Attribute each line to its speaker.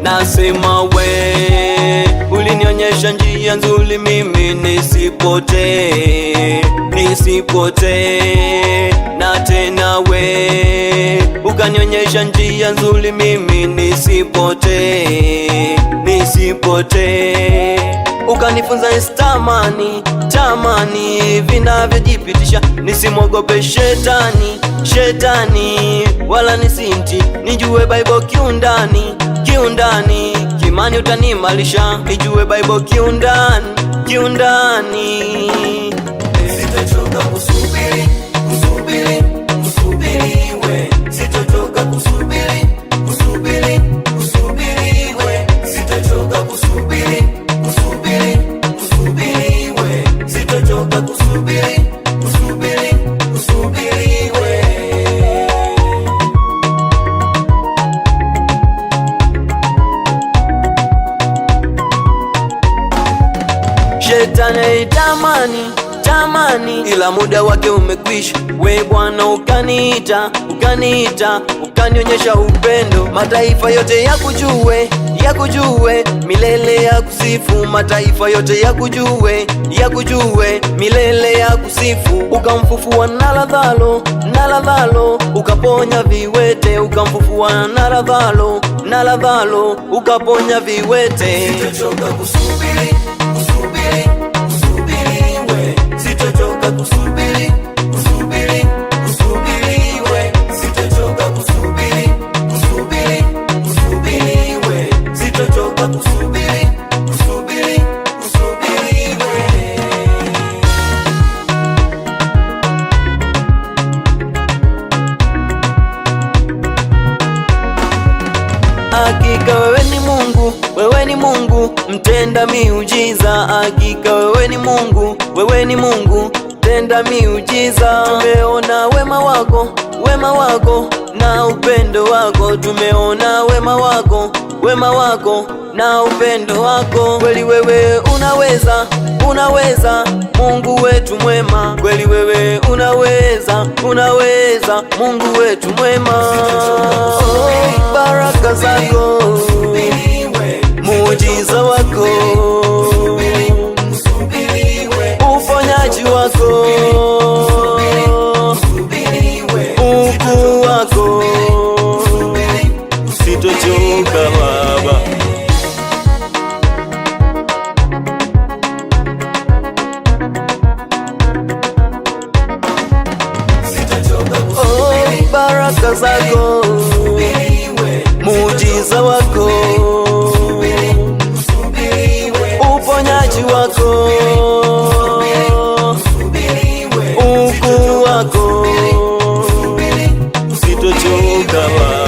Speaker 1: Nasema we ulinionyesha njia nzuri, mimi nisipotee, nisipotee. Na tena we ukanionyesha njia nzuri, mimi nisipotee, nisipotee. Ukanifunza tamani tamani vinavyojipitisha, nisimwogope shetani shetani, wala nisinti, nijue Bible kiundani kiundani, kimani utanimalisha, nijue Bible kiundani kiundani.
Speaker 2: Sitachoka kusubiri, kusubiri, kusubiri we. Sitachoka kusubiri, kusubiri, kusubiri we. Sitachoka kusubiri, kusubiri, kusubiri we. Sitachoka kusubiri, kusubiri, kusubiri we.
Speaker 1: Shetani aitamani tamani, ila muda wake umekwisha. We Bwana ukaniita, ukaniita, ukanionyesha upendo, mataifa yote yakujue, yakujue, milele ya kusifu. Mataifa yote yakujue, yakujue, milele ya kusifu. Ukamfufua na Lazaro, na Lazaro, ukaponya viwete, ukamfufua na Lazaro, na Lazaro, ukaponya viwete.
Speaker 2: Sitachoka kusubiri, kusubiri, kusubiri we. Sitachoka kusubiri, kusubiri, kusubiri we. Sitachoka kusubiri, kusubiri, kusubiri we. Sitachoka kusubiri, kusubiri, kusubiri we.
Speaker 1: Hakika wewe ni Mungu, wewe ni Mungu mtenda miujiza. Hakika wewe ni Mungu, wewe ni Mungu mtenda miujiza. Tumeona wema wako, wema wako na upendo wako. Tumeona wema wako, wema wako na upendo wako. Kweli wewe unaweza, unaweza Mungu wetu mwema. Kweli wewe unaweza, unaweza Mungu wetu mwema. Oh, baraka zako, muujiza wako, uponyaji wako, ukuu wako, sitochoka Baba. Oh, baraka zako, muujiza wako, uponyaji wako, ukuu wako, sitochoka Baba.